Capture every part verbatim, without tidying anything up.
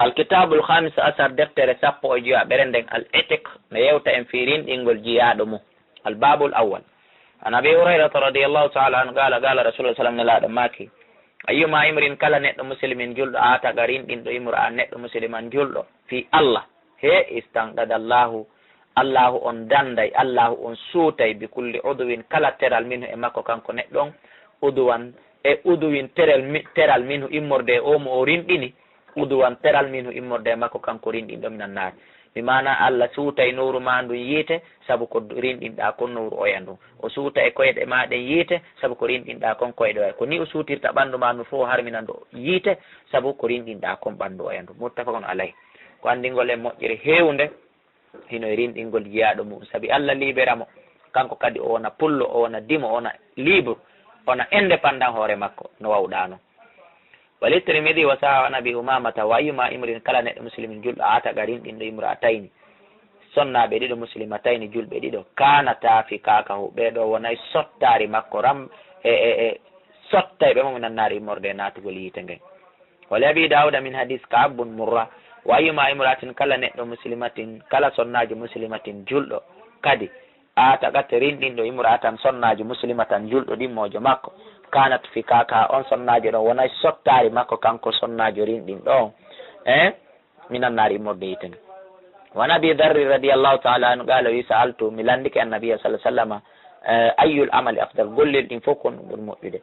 Alkitabul Khamis Asar, deftere sappo e joya ɓere nden, Al Itiq, no yewta en fii rinɗingol jiyaaɗo mum. Al Babul Awwal. An Abi Hurayrata radiyallahu ta'ala anhu qala, qala Rasulullah sallam, nelaaɗo maaki, ayyuma imrin, kala neɗɗo muslimin julɗo, ataqa, rinɗinɗo, imra'an, neɗɗo musliman julɗo, fii Allah, he, istanqada Allahu, Allahu on danday, Allahu on suutay, bi kulli udwin, kala teral, minhu, e makko kanko neɗɗo on, udwan, e udwin, teral mi-, teral, minhu, immorde e o mo o rinɗini, udwan, teral, minhu, immorde e makko kanko rinɗinɗo, minan naari. Bi maana Allah suutay nowru maa ndun yiite, sabu ko rinɗinɗaa kon nowru oya ndun. O suuta e koyɗe maa ɗen yiite, sabu ko rinɗinɗaa kon koyɗe oya. Ko ni o suutirta ɓandu maa ndun fow, harmina ndu yiite, sabu ko rinɗinɗaa kon ɓandu oya ndun. Muttafaqun alayh. Ko anndingol en moƴƴere heewnde hino e rinɗingol jiyaaɗo mum, sabi Allah libera mo. Kanko kadi o wona pullo, o wona dimo, o wona libre, o wona indépendant hoore makko, no wawɗaa non. Wali Tirmidi wa sahahu an Abi Umamata, wa ayyuma imrin, kala neɗɗo muslimin julɗo, ataqa, rinɗinɗo, imra'atayni, sonnaaɓe ɗiɗo, muslimatayni, julɓe ɗiɗo, kanata fikakahu, ɓee ɗoo wonay sottaari makko, ram, e, e, e sottayɓe mo minan naari, immorde e naatugol yiite ngen. Wali Abi Dawuda min hadis Ka'ab bun Murra, wa ayyuma imra'atin, kala neɗɗo muslimatin, kala sonnaajo muslimatin julɗo kadi, ataqat, rinɗinɗo, imra'atan, sonnaajo, muslimatan, julɗo ɗimmoojo makko, kanat fikakaha, on sonnaajo ɗon wonay sottaari makko kanko sonnaajo rinɗinɗo on, e minan naari, immorde yiite ngen. Wa an Abi Dharri radiyallahu ta'ala anhu qala, wi, sa'altu, mi lanndike Annabiya sallallahu alaihi wasallam, eh, ayyul amali afdal, gollel ɗin fow kon ɗum ɓuri moƴƴude?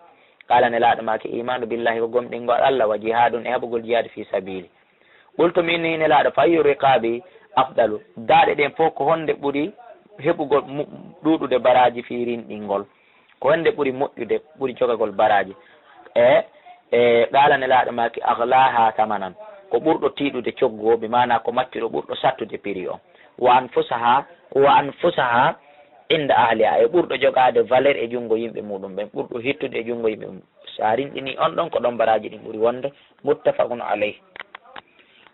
Qala, nelaaɗo maaki, imanu billahi, ko gomɗingol Allah, wa jihadun, e haɓugol jihaad fi sabili. Qultu, min ni, nelaaɗo, fa ayyu riqabi afdalu? Daaɗe ɗen fow ko honde ɓuri heɓugol mu-, ɗuuɗude baraaji fii rinɗingol? Ko honde ɓuri moƴƴude, ɓuri jogagol baraaji? E, e, qaala, nelaaɗo maaki, aghlaha thamanan, ko ɓurɗo tiiɗude coggu o, bi maana ko maccuɗo ɓurɗo sattude prix on. Wa anfusaha, wa anfusaha inda ahliha, e ɓurɗo jogaade valeur e junngo yimɓe muɗum ɓen, ɓurɗo hittude e junngo yimɓe mum. So a rinɗini on ɗon, ko ɗon baraaji ɗin ɓuri wonde. Muttafaqun alayh.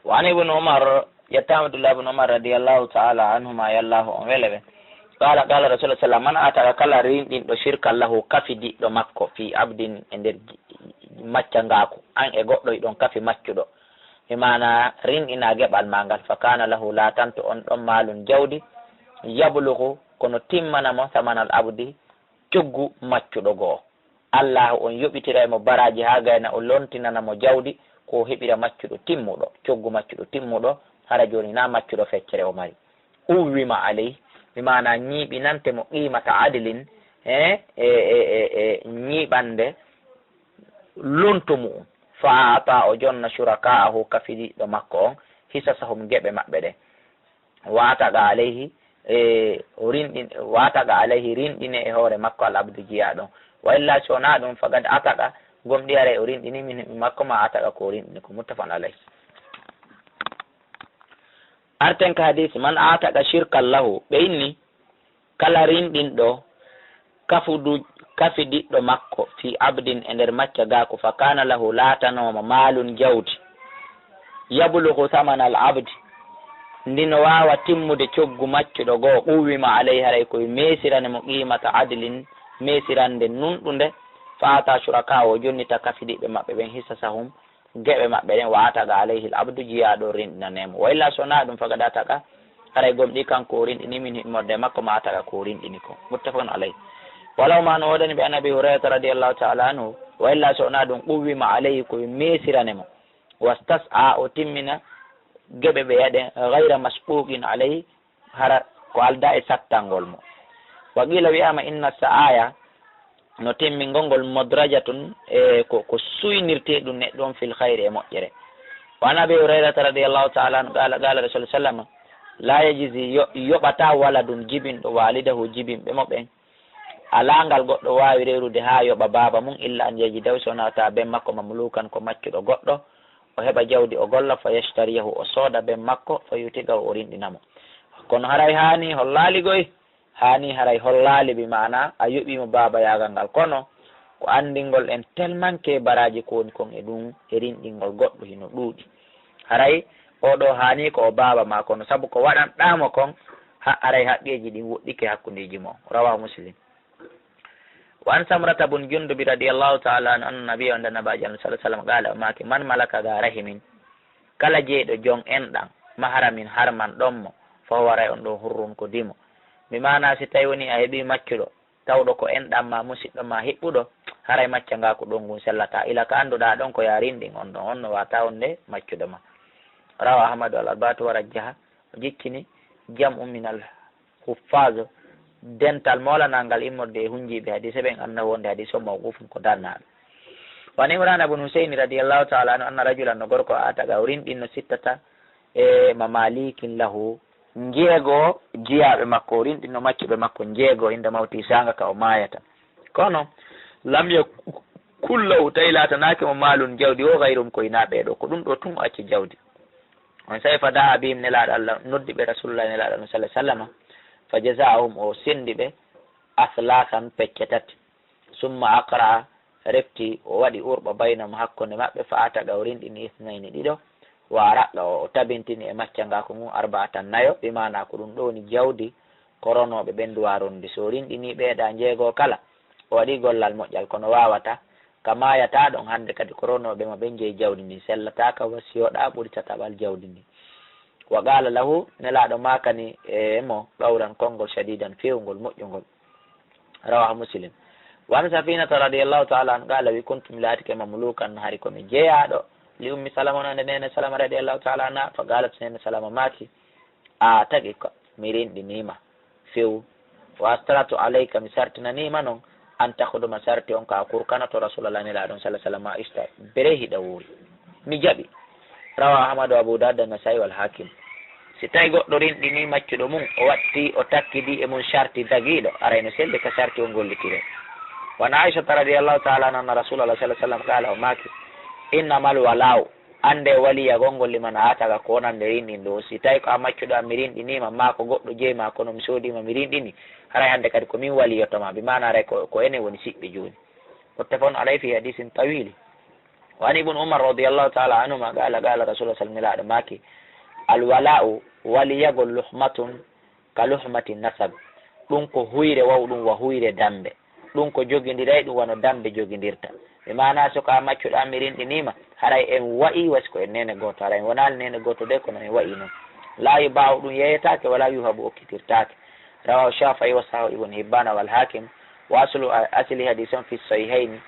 Wa an Ibn Umar, ƴettaama Abdullah ibn Umar radiyallahu ta'ala anhuma, yallahu on wele ɓe. Qala, qala Rasulullah sallam, man ataka, kala rinɗinɗo, shirkan lahu, kafidiɗɗo makko, fi abdin, e nder macca ngaaku, an e goɗɗo hiɗon kafi maccuɗo, e maana rinɗina geɓal maa ngal, fa kana lahu, laatanto on ɗon, malun, jawdi, yablugu, kono timmana mo, samanal abdi, coggu maccuɗo goo. Allahu on yoɓitiray mo baraaji haa gayna o lontinana mo jawdi, ko o heɓira maccuɗo timmuɗo, coggu maccuɗo timmuɗo, hara jooni na maccuɗo feccere o mari. Uwwima alayhi, bi maana ñiiɓinante mo qimata adlin, e, e, e, e, e ñiiɓande lonto mu'un. Fa a'ta, o jonna, shuraka'ahu, kafidiɗɗo makko on, hisasahum, geɓe maɓɓe ɗen. Wa ataqa alayhi, e, o rinɗin-, wa ataqa alayhi, rinɗine e hoore makko al abdu, jiyaaɗo on. Wa illa, si wonaa ɗum, faqad ataqa, gomɗii haray o rinɗini, min, min makko ma ataqa, ko o rinɗini ko. Muttafaqun alayh. Arten ka hadis, man ataqa shirkan lahu, ɓe inni, kala rinɗinɗo kafudu-, kafidiɗɗo makko, fi abdin, e nder macca gaaku, fa kana lahu, laatanooma, malun, jawdi, yablugu thamana al abdi, ndi no waawa timmude coggu maccuɗo goo, quwwima alayhi, haray koye meesirane mo, qimata adlin, meesirande nunɗunde, fa a'ta shuraka, o jonnita kafidiɓɓe maɓɓe ɓen, hisasahum, geɓe maɓɓe ɗen, wa ataqa alayhi al abdu, jiyaaɗo rinɗinane mo. Wa illa, so wonaa ɗum, faqad ataqa, haray gomɗii kanko o rinɗini, min, immorde e makko, ma ataqa, ko o rinɗini ko. Muttafaqun alayh. Walaw ma no woodani ɓe an Abi Hurayrata radiyallahu ta'ala anhu, wa illa, so wonaa ɗum, quwwima alayhi, koye meesirane mo. Wastas'a, o timmina geɓe ɓeya ɗen, ghayra masbuqin alayhi, hara ko aldaa e sattangol mo. Wa qila, wi'aama, inna sa'aya, no timmingol ngol, mudrajatun, e ko, ko suynirtee ɗum neɗɗo on, fil khayri, e moƴƴere. Wa an Abi Hurayrata radiyallahu ta'ala anhu qala, qala Rasul sallam, la yajzi, yo-, yoɓataa, waladun, jibinɗo, walidahu, jibinɓe mo ɓen, alaa ngal goɗɗo waawi rewrude haa yoɓa baaba mum, illa an yajida, so wonaa tawa ben makko, mamlukan, ko maccuɗo goɗɗo, o heɓa jawdi, o golla, fa yashtariyahu, o sooda ben makko, fa yutiqahu, o rinɗina mo. Kono haray haani hollaali goy, haani haray hollaali, bi maana a yoɓii mo baabayaagal ngal. Kono ko anndingol en tellement que baraaji ko woni kon e ɗum, e rinɗingol goɗɗo hino ɗuuɗi. Haray oo ɗoo haani ko o baaba maa, kono sabu ko waɗanɗaa mo kon, ha-, haray haqqeeji ɗin woɗɗike hakkundeeji mon. Rawahu Muslim. Wa an Samrata bun Jundubi radiyallahu ta'ala anhu, anna nabiyya, wonde Nabaajo Allah sallallahu alaihi wasallam, qala, o maaki, man malaka dha rahimin, Kala jeyɗo jon enɗan, mahramin harman ɗon mo, fa huwa, haray on ɗon hurrun ko dimo. Bi maana si tawi woni a heɓi maccuɗo, tawɗo ko enɗan ma, musiɗɗo ma hiɓɓuɗo, haray macca ngaa ko ɗon ngun sellata. Ila ka annduɗaa ɗon ko yaarin ɗin on ɗon, on no waata wonde maccuɗo ma. Rawa Ahmadu al arbatu wa rajjaha, o jiccini jam'u min al huffaz, dental moolanal ngal immorde e hunjiiɓe hadiise ɓen, annahu wonde hadiise o mawqufun ko darnaaɗo. Wa an Imrana bun Husayni radiyallahu ta'ala anhu anna rajulan, no gorko aataqa, o rinɗinno sittata e mamalikin lahu, njeego jiyaaɓe makko, o rinɗinno maccuɓe makko njeego, inda mawti, saanga ka o maayata. Kono lam yakun lahu, tawi laatanaake mo, maalun, jawdi, o gayrum, ko hinaa ɓee ɗoo, ko ɗum ɗoo tun o acci jawdi. On saa'i fa da'a bihim, Nelaaɗo Allah noddi ɓe, Rasulullah Nelaaɗo Allah sallallahu alaihi wasallam, fa jaza'ahum, o sendi ɓe, aslasan, pecce tati. Summa aqra'a, refti o waɗi urɓa, baynahum, hakkunde maɓɓe, fa ataqa, o rinɗini, isnayni, ɗiɗo, wa araqa, o tabintini e maccangaaku ngun, arba'atan, nayo, bi maana ko ɗum ɗo woni jawdi koronooɓe ɓen duwarondi. So o rinɗini ɓeeɗa njeego kala, o waɗi gollal moƴƴal, kono waawata ka maayata ɗon, hannde kadi koronooɓe ma ɓen jeyi jawdi ndin, sellataaka wa si yoɗa ɓuri tataɓal jawdi ndin. Wa qaala lahu, Nelaaɗo maakani e mo qawlan, konngol, shadidan, feewngol, moƴƴungol. Rawahu Muslim. Wa an Safinata radiyallahu ta'ala anha qaala, wi, kuntu, mi laatike, mamlukan, hari ko mi jeyaaɗo, li Ummi Salama, wonande Neene Salama radiyallahu ta'ala anha, fa qaalat, Neene Salama maaki, a tagi ka, mi rinɗinii ma, few. Wa astaratu alayka, mi sartinanii ma non, an takhduma, sarti on ka a kurkanoto Rasulallah Nelaaɗo on sallallahu alaihi wasallam, ma ishta, bere hiɗa wuuri. Mi jaɓi. Rawa Ahmadu, Abu Dawud, Nasaa'i wal Haakim. Si tawi goɗɗo rinɗinii maccuɗo mum, o watti, o takkidi e mum sarti dagiiɗo, aray no selli ka sarti on gollitiree. Wa an Aishata radiyallahu ta'ala anha anna Rasulallah sallallahu alaihi wasallam qaala, o maaki, innamal wala'u, annde waliyagol ngol, liman ataqa, ko wonande rinɗinɗo on. Si tawi ko a maccuɗo am, mi rinɗinii ma, maa ko goɗɗo jeyi ma, kono mi soodii ma, mi rinɗini, haray hannde kadi ko min waliyoto ma, bi maana haray ko, ko enen woni siɓɓe jooni. Muttafaqun alayhi fi hadisin tawili. Wa an Ibn Umar radiyallahu ta'ala anhuma qaala, qaala Rasulullah sallallahu alaihi wasallam, Nelaaɗo maaki, al wala'u, waliyagol, luhmatun ka luhmati nasab. Ɗum ko huyre wawɗum wa huyre dambe. Ɗum ko jogindiray ɗum wano dambe jogindirta. Mi maana so ka maccuɗo am mi rinɗinii ma, haray en wa'i wa si ko en neene gooto, haray en wonaali neene gooto de, kono en wa'i non. La yuba'u, ɗum yeeyetaake, wala yuhabu, okkitirtaake. Rawahu Shafi'i wa sahahu Ibn Hibbana wal Hakim. Wa aslu, a-, asli hadis on fi sahihayni.